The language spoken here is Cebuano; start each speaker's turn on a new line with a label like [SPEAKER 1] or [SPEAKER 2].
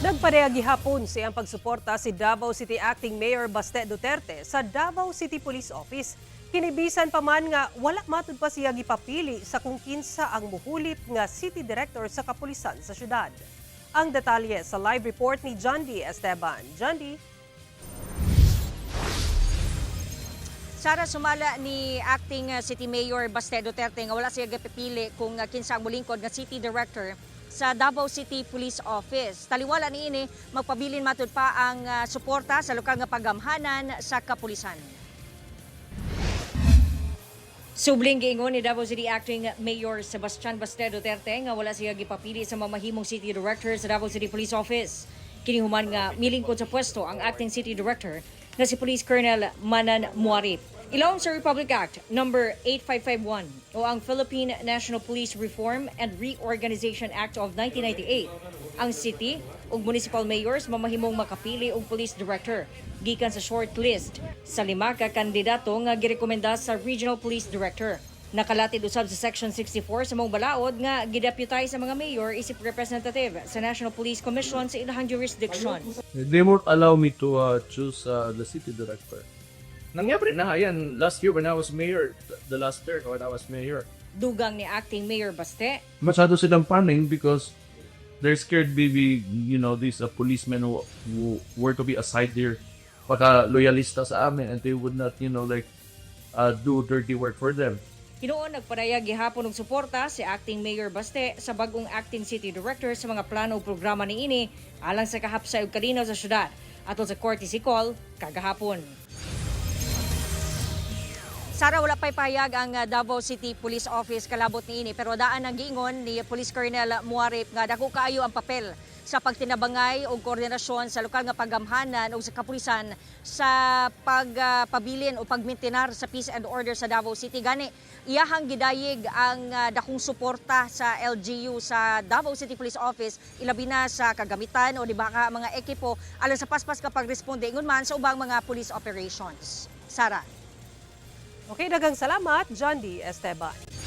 [SPEAKER 1] Nagpadayag gihapon sa iyang pagsuporta si Davao City Acting Mayor Baste Duterte sa Davao City Police Office. Kini bisan pa man nga wala matud pa siya gipapili sa kung kinsa ang muhulip nga city director sa kapulisan sa syudad. Ang detalye sa live report ni John D. Esteban. John D.
[SPEAKER 2] Sara, sumala ni Acting City Mayor Baste Duterte nga wala siya gapipili kung kinsa ang molingkod nga City Director sa Davao City Police Office. Taliwala niini, magpabilin matud pa ang suporta sa lokal nga pagamhanan sa kapulisan. Subling giingon ni Davao City Acting Mayor Sebastian Baste Duterte nga wala siya gipapili sa mamahimong City Director sa Davao City Police Office. Kini human nga milingkod sa pwesto ang Acting City Director nga si Police Colonel Manan Muarip. Ilawom sa Republic Act Number 8551 o ang Philippine National Police Reform and Reorganization Act of 1998, ang city ug municipal mayors mamahimong makapili og police director gikan sa short list sa lima ka kandidato nga girekomenda sa Regional Police Director. Nakalatid usab sa Section 64 sa maong balaod nga gideputize sa mga mayor isip representative sa National Police Commission sa ilahang jurisdiction.
[SPEAKER 3] They won't allow me to choose the city director. Nangyari na yan last year when I was mayor, the last term when I was mayor.
[SPEAKER 2] Dugang ni Acting Mayor Baste,
[SPEAKER 3] Masyado silang praning because they're scared maybe, these policemen who were to be assigned there, baka loyalista sa amin and they would not, like, do dirty work for them.
[SPEAKER 2] Hinuon nagpadayag gihapon og suporta si Acting Mayor Baste sa bagong Acting City Director sa mga plano ug programa niini alang sa kahapsay ug kalinaw sa syudad atol sa courtesy call kagahapon. Sara, wala pa'y pahayag ang Davao City Police Office kalabot niini, pero daan ang giingon ni Police Colonel Muarip nga dako kaayo ang papel sa pagtinabangay og koordinasyon sa lokal nga pagamhanan ug sa kapulisan sa pagpabilin o pagmintinar sa peace and order sa Davao City. Gani iyahang gidayeg ang dakong suporta sa LGU sa Davao City Police Office, ilabi na sa kagamitan o di ba ka mga ekipo alang sa paspas ka pagresponde ingon man sa ubang mga police operations. Sara.
[SPEAKER 1] Okay, daghang salamat, John D. Esteban.